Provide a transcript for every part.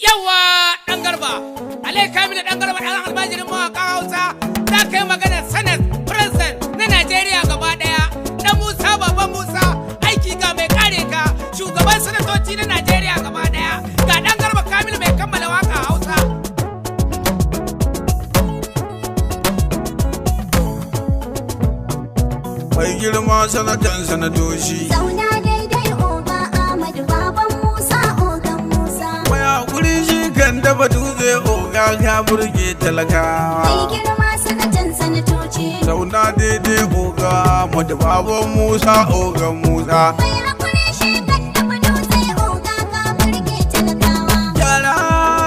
Yawa ɗan Garba, Alai Kamilu ɗan Garba ɗan almajirin mawaƙan Hausa za ka yi magana Senate President na Najeriya gaba ɗaya. Ɗan Musa Baban Musa aiki ga mai kare ka shugaban sanatoci na Najeriya gaba ɗaya. Ga ɗan Garba Kamilu mai kammala waka Hausa. Mai girma sanatan sanatoci. Zauna daidai Oga Ahmadu Baban Musa Ogan Musa. Mai hakuri shi kan dafa dutse oga ka burge Mai talakawa. girma sanatan sanatoci. Zauna daidai oga Ahmadu Baban Musa ogan Musa. Mai hakuri shi kan dafa dutse Oga ka burge talakawa. Yara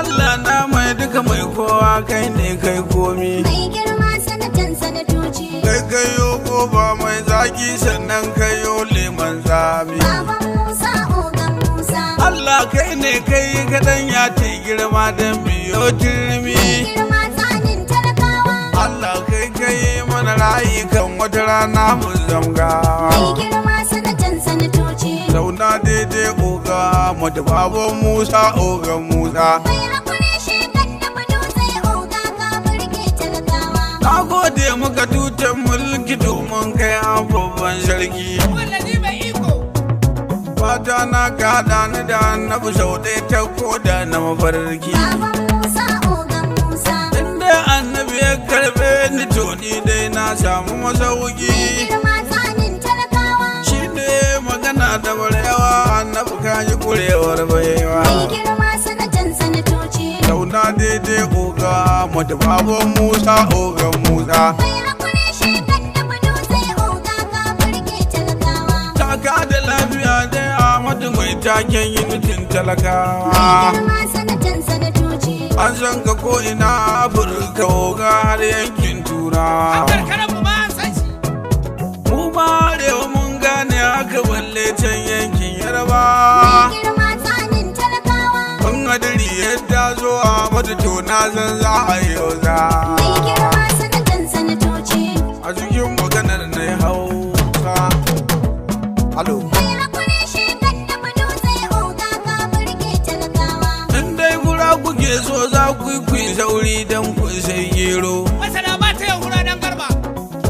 Allah na mai duka mai kowa kai ne kai komi. Mai girma sanatan sanatoci. Kai kayo kofa mai zaki sannan kayo leman zami. Baban Musa Ogan Musa. Allah kai ne kai kaɗan ya ta girma don biyo turmi. Mai girma tsanin talakawa. Allah kai kai mana rayi kan wata rana mu zamga. Mai girma sanatan sanatoci. Zauna daidai oga Ahmadu Baban Musa ogan Musa. Mai hakuri shi kan dafa dutse Oga ka burge talakawa. Na gode muka tutan mulki domin kai an babban sarki. Wallazi mai iko. Fata na ka haɗa ni da annabi sau ɗaya ta koda na mafarki. Baban Musa Ogan Musa. Inda annabi ya karɓe ni to ni dai na samu masauki. Girma tsanin talakawa. Shi ne magana da barewa annabi ka ji kurewar baiwa. Mai girma sanatan sanatoci. Zauna daidai oga Ahmadu Baban Musa ogan Musa. Mai hakuri shi kan dafa dutse Oga ka burge talakawa. Taka da lafiya dai Ahmadu mai taken yi nufin Mai talakawa. girma sanatan sanatoci. An san ka ko ina Afirka oga har yankin A Turawa. karkarar mu ma an san shi. Mu ma arewa mun gane haka balle can yankin Yarba. Mai girma tsanin talakawa. In hadiri yadda zo Ahmadu to na san za a yi za. Mai girma sanatan sanatoci. A cikin maganar na Hausa. Halo. Mai hakuri shi kan dafa dutse Oga ka burge talakawa. In dai gura kuke so za ku yi ku yi sauri don ku sai gero. Masana ba ta yau hura ɗan Garba.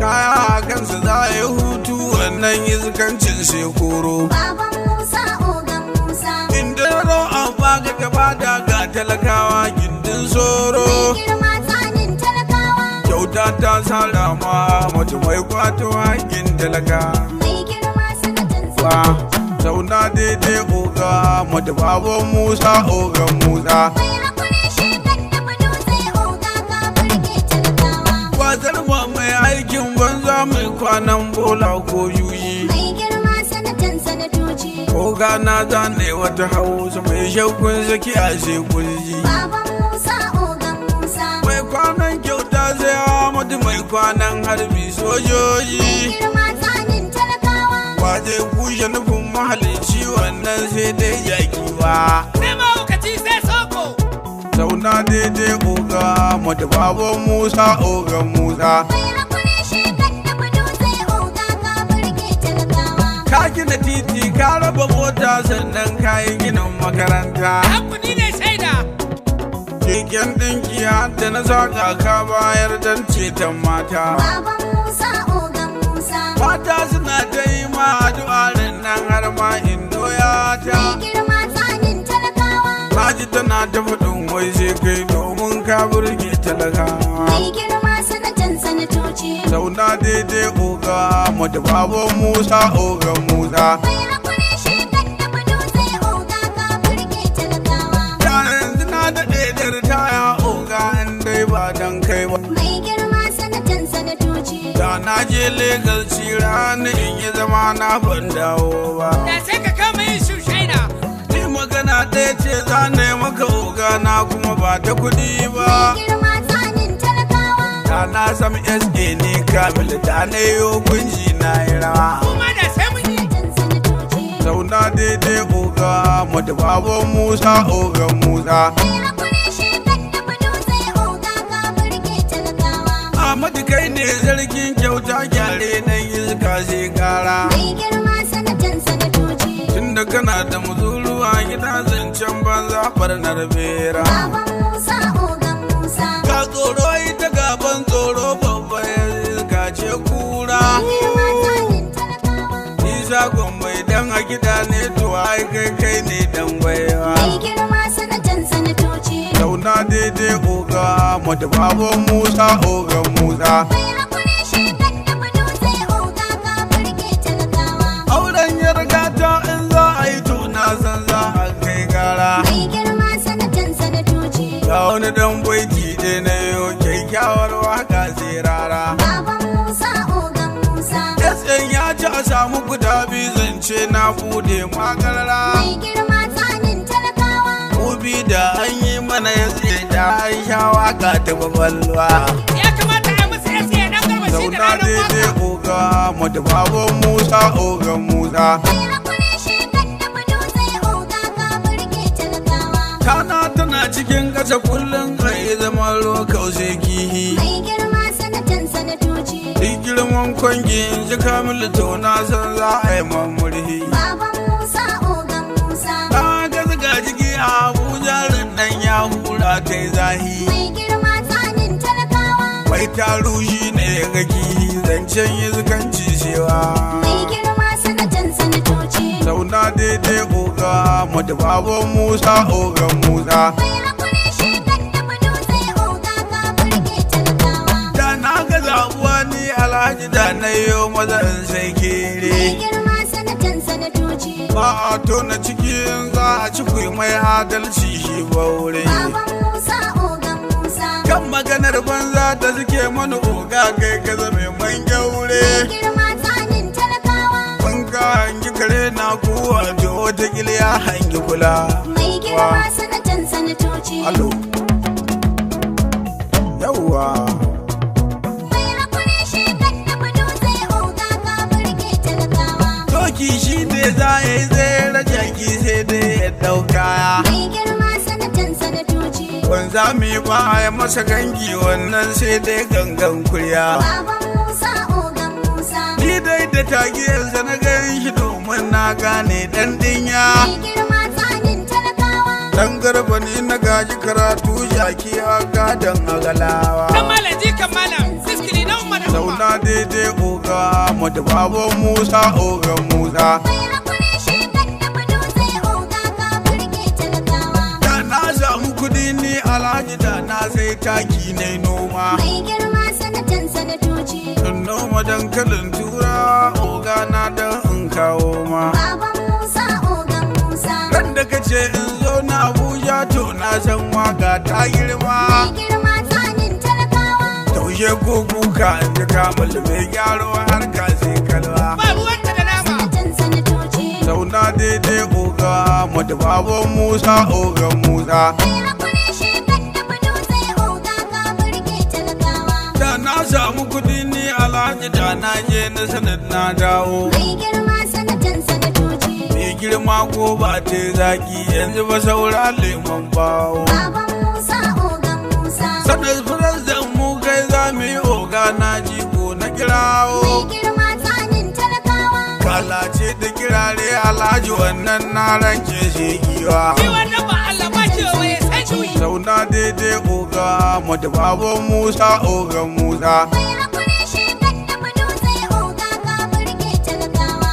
Kaya a kansa za a yi hutu wannan iskancin sai koro. Baban Musa Ogan Musa. In daro an baka gaba da ga talakawa gindin soro. Mai girma tsanin talakawa. Kyauta ta salama mace mai kwato hakkin talaka. Mai girma sanatan Wa sanatoci. zauna daidai oga Ahmadu Baban Musa ogan Musa. Mai hakuri shi kan dafa dutse Oga ka burge talakawa. Kwazar ma mai aikin banza mai kwanan bola ko juyi. Mai girma sanatan sanatoci. Oga na zane wata hausa mai shakkun saki a sai kunji. Baban Musa Ogan Musa. Mai kwanan kyauta sai Ahmadu mai kwanan harbi sojoji. Mai girma tsanin talakawa. Ba zai kushe nufin mahalicci wannan sai dai jaki ba. Sai mahaukaci sai soko. Zauna daidai oga Ahmadu Baban Musa ogan Musa. Mai hakuri shi kan dafa dutse Oga ka burge talakawa. Ka gina titi ka raba mota sannan ka yi ginin makaranta. Hankuni ne shaida. Keken ɗinki har da na saka ka bayar don ceton mata. Baban Musa Ogan Musa. Mata suna ta yi ma addu'a nan har ma indo ya ta. Mai girma tsanin talakawa. Naji tana ta faɗin wai sai kai domin ka burge talakawa. Mai girma sanatan sanatoci. Zauna daidai oga Ahmadu Baban Musa ogan Musa. Mai hakuri shi kan dafa dutse Oga ka burge talakawa. Da yanzu na daɗe da ritaya oga in dai ba dan kai ba. Mai girma sanatan sanatoci. Da na je Legas cirani in yi zama na ban dawo ba. Da sai ka kama yin shushaina. Ni magana ɗaya ce za na yi maka oga na kuma ba ta kuɗi ba. Mai girma tsanin talakawa. Da na sam SA ne kamil da na yi hukunci na yi rawa. Kuma da sai mun yi. Sanatan sanatoci. Zauna daidai oga Ahmadu Baban Musa ogan Musa. Mai hakuri shi kan dafa dutse Oga ka burge talakawa. Ahmadu kai ne sarkin kyauta gyare nan iska sai kara. Mai girma sanatan sanatoci. Tunda kana da muzuru a gida zancen banza barnar bera. Baban Musa ogan Musa. Ka tsoro ita gaban tsoro babban iska ce kura. Mai girma tsanin talakawa. Isa Gombe idan a gida ne to ai kai kai ne dan baiwa. Mai girma sanatan sanatoci. Zauna daidai oga mata baban Musa ogan Musa. Mai hakuri shi kan dafa dutse oga ka burge talakawa. Auren yargata in za a yi to na san za a kai gara. Mai girma sanatan sanatoci. Ga wani dan baiti ɗaya na yau kyakkyawar waka sai rara. Baban Musa ogan Musa. SN ya ci a samu guda biyu zance na bude makarara. Mai girma tsanin talakawa. Mubi da an yi mana ya tsaye da an sha waka ta kwakwalwa. Ya kamata a yi musu SA dan garba shi da Zauna ranar daidai waka. oga mata baban Musa ogan Musa. Mai hakuri shi kan dafa dutse oga ka burge talakawa. Tana tana cikin ƙasa kullum a yi zaman lokau sai kihi. Mai girma sanatan sanatoci. Duk girman kwangi in ji Kamilu to na san za a yi mamurhi. Baban Musa ogan Musa. Na ga zuga jiki a Abuja nan ya hura ta yi zahi. Mai girma tsanin talakawa. Mai taru shi ne ga kihi zancen yi cewa. Mai girma sanatan sanatoci. Zauna daidai oga mata baban Musa ogan Musa. Mai hakuri shi kan dafa dutse oga ka burge talakawa. Da na ga zabuwa ni alhaji da na yi maza in sai kere. Mai girma sanatan sanatoci. Ba a tona cikin za a ci kuyi mai adalci shi baure. Baban Musa ogan Musa. Kan maganar banza da suke mana oga kai ka zame man gyaure. Mai girma tsanin talakawa. Ban ka hangi kare na kuwa to wata ya hangi kula. Mai girma sanatan sanatoci. Alo. Yawwa. Mai hakuri shi kan dafa dutse oga ka burge talakawa. Doki shi ne za a yi tsere jaki sai dai ya ɗauka. Mai girma sanatan sanatoci. Wanzami ba a yi masa gangi wannan sai dai gangan kurya. Baban Musa ogan Musa. Ni dai da tagiyarsa na gan shi domin na gane ɗan dinya. Mai girma tsanin talakawa. Dan garba ni na gaji karatu jaki a gadon agalawa. Dan malam jikan malam siskili na umma da umma. Zauna daidai oga mata baban Musa ogan Musa. Mai hakuri shi kan dafa dutse oga ka burge talakawa. Da na samu kudi ni alhaji da na sai taki na noma. Mai girma sanatan sanatoci. In noma dankalin tura oga na dan in kawo ma. Baban Musa ogan Musa. Ran da kace in zo na Abuja to na san waka ta girma. Mai girma tsanin talakawa. Taushe ko kuka in ji kamul mai gyaro har ka sai kalwa. Ba ruwanta da nama. Sanatan sanatoci. Zauna daidai oga mata baban Musa ogan Musa. Mai hakuri shi kan dafa dutse oga ka burge talakawa. Da na samu kudi ni alhaji da na je na sanar na dawo. Mai girma sanatan sanatoci. Mai girma ko ba ta zaki yanzu ba saura lemon bawo. Baban Musa ogan Musa. Sanar firazan mu kai za mu yi oga na jiko na kirawo. Mai girma tsanin talakawa. Kalace da kirare alhaji wannan na rance shi giwa. Shi wannan ba Allah ba shi waye sai juyi. Zauna daidai oga mata baban Musa ogan Musa. Mai hakuri shi kan dafa dutse oga ka burge talakawa.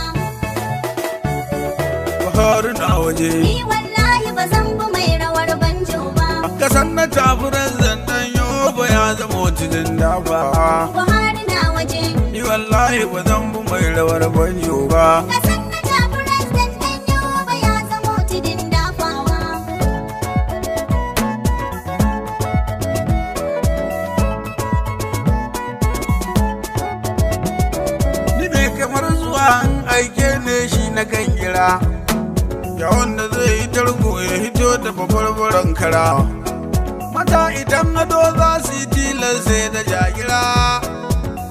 Buhari na waje. Ni wallahi ba zan bi mai rawar banjo ba. Kasan na tafi ranzan dan yoba ya zama tudun dafa. Buhari na waje. Ni wallahi ba zan bi mai rawar banjo ba. Kasan na tafi president ɗan Yobe ya zamo tudun dafawa. Ni mai kamar zuwa an aike ne shi na kan gira. Ya wanda zai yi tarko ya hito da babbar kara. Mata idan ado za su yi tilas sai da jagira.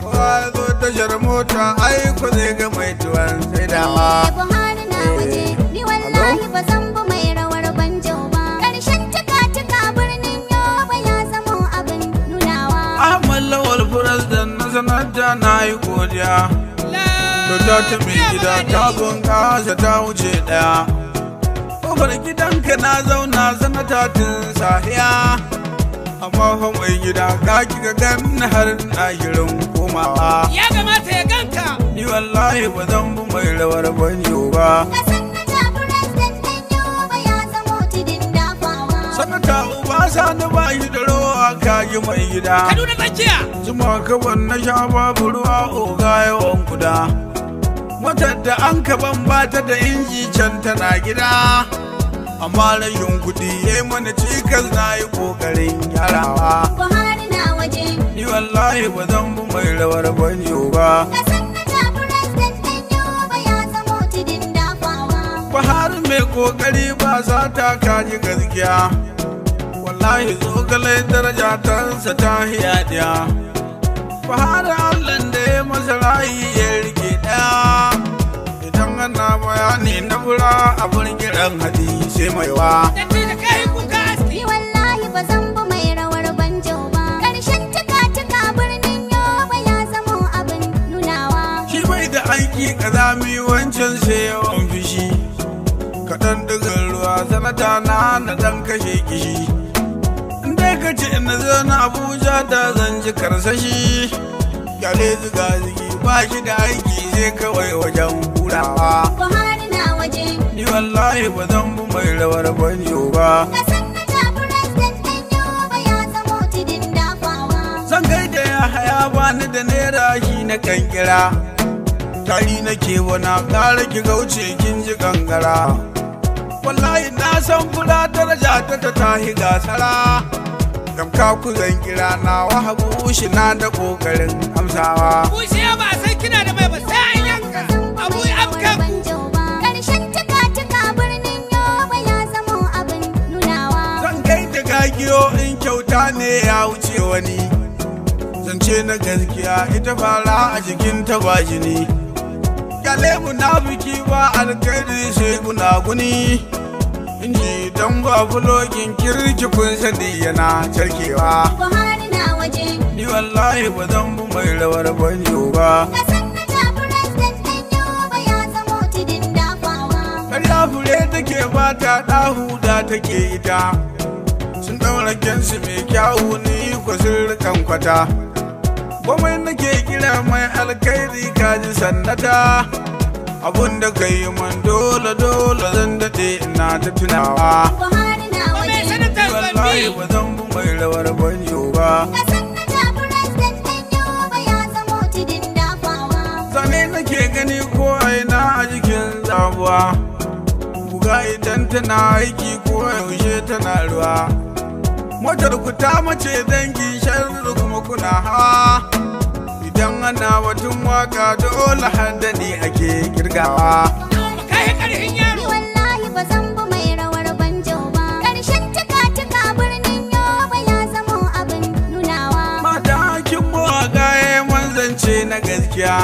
Kowa ya zo tashar mota ai ko zai ga mai tuwon sai dama. Buhari na waje. Ni wallahi ba zan bi mai rawar banjo ba. Karshen tuka-tuka birnin Yobe ya zamo abin nunawa. Ahmad Lawal Furazdan na sanar da na yi godiya. Kyauta ta mai gida ta bunƙasa ta wuce ɗaya. Kofar gidanka na zauna sanata tun sahiya, amma fa mai gida ka kika ganni har na shirin komawa. Ya kamata ya ganka. Ni wallahi ba zan bi mai rawar banjo ba. Ga sanata president ɗan Yobe ya zamo tudun dafawa. Sanata uba sani ba shi da rawa kaji mai gida. Kaduna tsakiya. Zuma kaban na sha babu ruwa oga yawan kuda. Motar da an kaban bata da inji can tana gida. Amma rashin kuɗi ya yi mana cikas na yi ƙoƙarin gyarawa. Buhari na waje. Ni wallahi ba zan bi mai rawar banjo ba. Ga sanata president ɗan Yobe ya zamo tudun dafawa. Buhari mai ƙoƙari ba za ta kaji gaskiya. Wallahi zogale daraja tansa ta hiyadiya. Buhari Allah da ya masa rayi ya rike ɗaya. Idan ana bayani na fura abin kiran hadi sai maiwa. Dattijo kai kuka aski. Ni wallahi ba zan bi mai rawar banjo ba. Karshen tuka-tuka birnin Yobe ya zamo abin nunawa. Shi bai da aiki kazami wancan sai yawan fishi. Kaɗan ɗigan ruwa sanata na na ɗan kashe kishi. In dai ka ce na zo na Abuja da zan ji karsashi. Kyale ziga zigi ba shi da aiki sai kawai wajen hurawa. Buhari na waje. Ni wallahi ba zan bi mai rawar banjo ba. Ga sanata president ɗan Yobe ya zamo tudun dafawa. Zan gaida ya haya bani da naira shi na kan kira. Tari nake wana ƙara ki gauce kin ji gangara. Wallahi na san fura daraja ta ta tahi gasara. Gamka ku zan kira na wahabu shi na da ƙoƙarin amsawa. Bushiya ba a san kina da mai ba sai an yanka. Abu afkan. Banjo ba. Karshen tuka-tuka birnin Yobe ya zamo abin nunawa. Zan gaida gagiyo in kyauta ne ya wuce wani. Zance na gaskiya ita fara a jikin ta ba jini. Kyale munafiki ba alkhairi sai gunaguni. Inji dan ba fulogin kirki kun sani yana carkewa. Buhari na waje. Ni wallahi ba zan bi mai rawar banjo ba. Ga sanata president ɗan Yobe ya zamo tudun dafawa. Karya fure take ba ta ɗahu da take ita. Sun ɗaura kyansu mai kyawu ni ko sirrikan kwata. Komai nake kira mai alkhairi kaji sannata. Abun da ka yi man dole dole zan daɗe ina ta tunawa. Buhari na Mai waje. sanatar Wallahi Gombe. ba zan bi mai rawar banjo ba. Ga sanata president ɗan Yobe ya zamo tudun dafawa. Zane nake gani ko aina a jikin zabuwa. Buga idan tana aiki ko yaushe tana ruwa. Motar ku ta mace dangi sharri kuma kuna hawa. Idan ana batun waka dole haddani ake kirgawa. Kai karhin Ni yaro. wallahi ba zan bi mai rawar banjo ba. Karshen tuka-tuka birnin Yobe ya zamo abin nunawa. Mata kin mawaka ya manzance na gaskiya.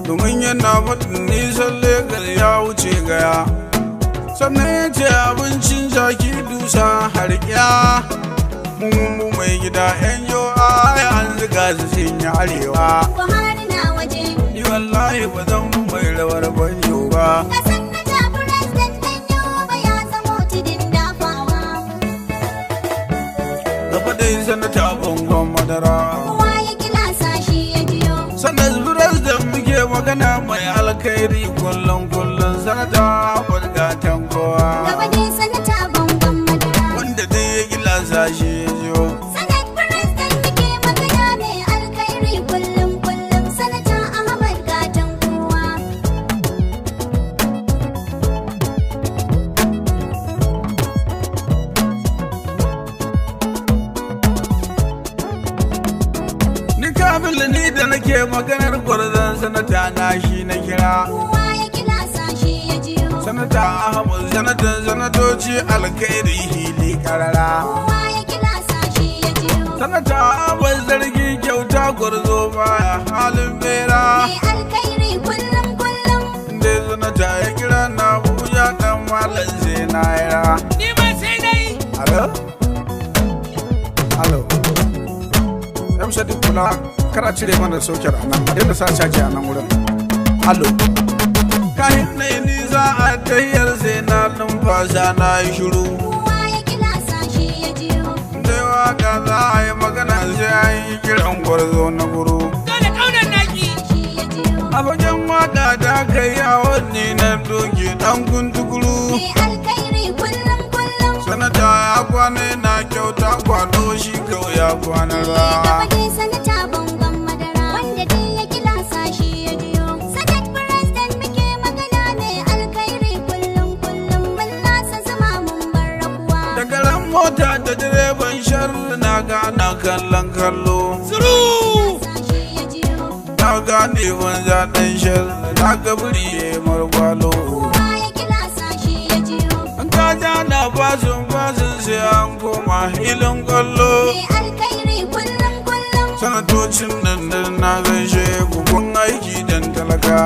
Domin yana faɗin nisan Legas ya wuce gaya. Sannan ya ce abincin jaki dusa har ƙya. Mun mai gida yan yo ai an ziga su sun yi arewa. Buhari na waje. Ni wallahi ba zan bi mai rawar banjo ba. Ga sanata president ɗan Yobe ya zamo tudun dafawa. Gaba dai sanata bangon madara. Kowa ya kilasa shi ya jiyo. Sannan da muke magana mai alkhairi kullum kullum sanata gatan kowa. Gaba dai sanata bangon madara. Wanda dai ya gilasa shi ya jiyo. Sanat president muke magana mai alkhairi kullum kullum sanata Ahmad gatan kowa. Ni kamil ni da nake maganar gwarzon sanata na shi na kira. Kowa ya kilasa shi ya jiyo. Sanata Ahmad sanatan sanatoci alkhairi hili karara. Kowa ya kilasa shi ya jiyo. Sanata Ahmad zargi kyauta gwarzo baya halin bera. Mai alkhairi kullum kullum. Inda sanata ya kira na Abuja dan malam sai na yara. Ni ma sai dai. Alo? Alo. Yan sadiq kula kar a cire mana soket a nan, a daina sa caji a nan wurin. Alo. Kahin na yi nisa a tahiyar sai na numfasa na yi shiru. Kowa ya kilasa shi ya jiyo. Dai waka za a yi magana sai an yi kiran gwarzo na guru. Dole kaunar naki. Shi ya jiyo. A fagen waka da aka yi a wani na doki dan kuntukuru. Mai alkhairi kullum kullum. Sanata ya kwana na kyauta kwado shi kawai ya kwana Gaba ra. dai sanata bangon madara wanda dai ya kilasa shi ya jiyo. Senate President muke magana mai alkhairi kullum kullum mun lasa zuma mun bar rakuwa. Daga ran mota da direban sharri na gana kallon kallo. Zuru. Shi ya jiyo. Na gane banza dan sharri na ga biri ya yi margwalo. Kowa ya kilasa shi ya jiyo. An kaja na basin basin sai an koma hilin kwallo. Mai alkhairi kullum kullum. Sanatocin nan da na gaishe ku kun aiki dan talaka.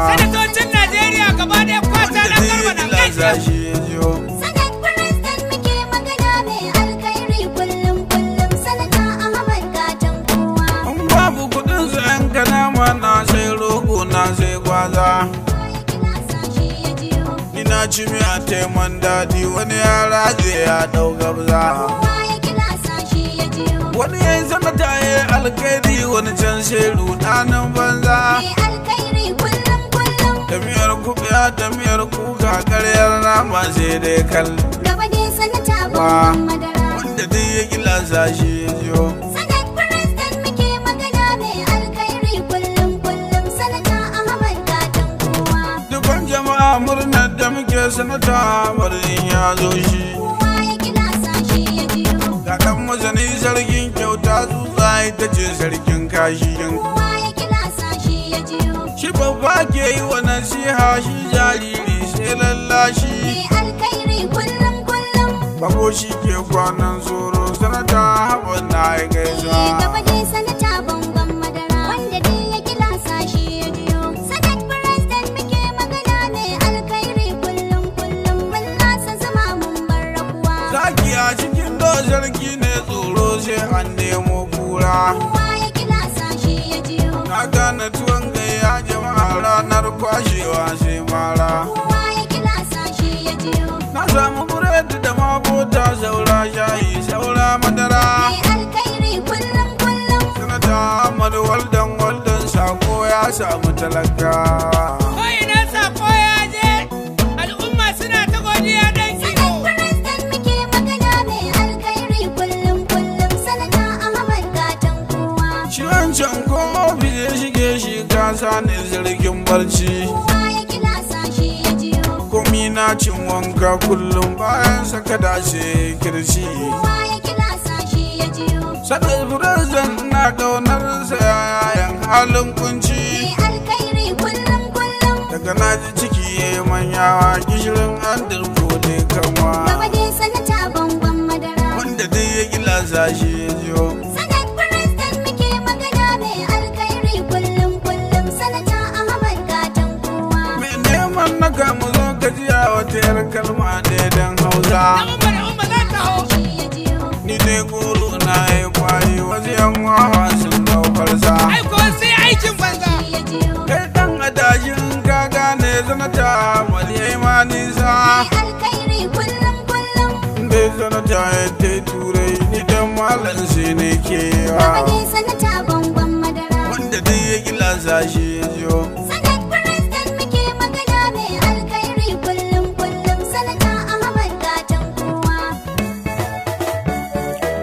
Sanatocin Najeriya gaba ɗaya kwata Wanda ɗan zai garba yi na gaishe. lasa shi ya jiyo. Senate President muke magana mai alkhairi kullum kullum sanata Ahmad gatan kowa. In babu kudin sayan kanama na sai rogo na sai gwaza. Kowa ya kilasa shi ya jiyo. Ni na ci miya taiman daɗi wani ya raje ya ɗau gabza. Kowa ya kilasa shi ya jiyo. Wani ya yi sanata ya yi alkhairi wani can sai ruɗanin banza. Mai alkhairi kullum kullum. Da miyar kuɓewa da miyar kuka karyar nama sai dai kal. Gaba dai sanata bangon madara. Wanda duk ya gilasa shi ya jiyo. Senate President muke magana mai alkhairi kullum kullum sanata Ahmad gatan kowa. Dukan jama'a murnar da muke sanata barin ya zo shi. Kowa ya kilasa shi ya jiyo. Ga ɗan masani sarkin kyauta tsutsa ita ce sarkin kashi. Kowa ya kilasa shi ya jiyo. Shi babba ke yi wa nasiha shi jariri sai lallashi. Mai alkhairi kullum kullum. Bako shi ke kwanan tsoro sanata haɓar na ya gaisuwa. Gaba dai sanata bangon madara wanda dai ya kilasa shi ya jiyo. Senate President muke magana mai alkhairi kullum kullum mun lasa zuma mun bar rakuwa. Zaki a cikin do sarki ne tsoro sai an nemo kura. Kowa ya kilasa shi ya jiyo. Na gane tuwon gayya jama'a ranar kwashewa sai mara. Kowa ya kilasa shi ya jiyo. Na samu buredi da makota saura shayi saura madara. Mai alkhairi kullum kullum. Sanata Ahmad waldan waldan sako ya samu talaka. Ko ina sako ya je al'umma suna ta godiya dan Senate kiwo. President muke magana mai alkhairi kullum kullum sanata Ahmad gatan kowa. Shi wancan ko ofis ya shige shi kasa ne sarkin barci. Kowa ya kilasa shi ya jiyo. Komi na cin wanka kullum bayan saka dace kirci. Kowa ya kilasa shi ya jiyo. Sanar President na ƙaunar sa yayan halin kunci. Mai alkhairi kullum kullum. Daga naji ciki ya yi manyawa gishirin an dirko ne kanwa. Gaba dai sanata bangon madara. Wanda duk ya gilasa shi ya jiyo. Senate President muke magana mai alkhairi kullum kullum sanata Ahmad gatan kowa. Mai neman na kamu zo ka jiya wata yar kalma ɗaya don Hausa. Na umma da umma za ta hau. Shi ya jiyo. Ni dai goro na yi kwari wasu yan wawa sun daukar sa. Ai ko sai aikin banza. Shi ya jiyo. Kai dan adashin ka gane sanata mali ya yi ma nisa. Mai alkhairi kullum kullum. Dai sanata ya te turai ni dan malam sai ne ke Gaba yawa. dai sanata bangon madara. Wanda duk ya gilasa shi ya jiyo. Senate President muke magana mai alkhairi kullum kullum sanata Ahmad gatan kowa.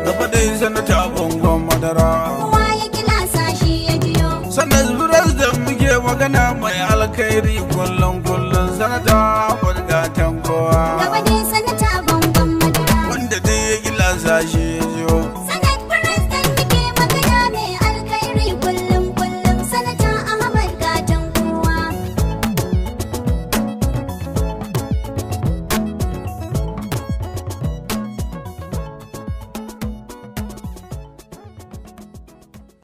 Gaba dai sanata bangon madara. Kowa ya kilasa shi ya jiyo. Sanar da muke magana mai alkhairi kullum kullum sanata.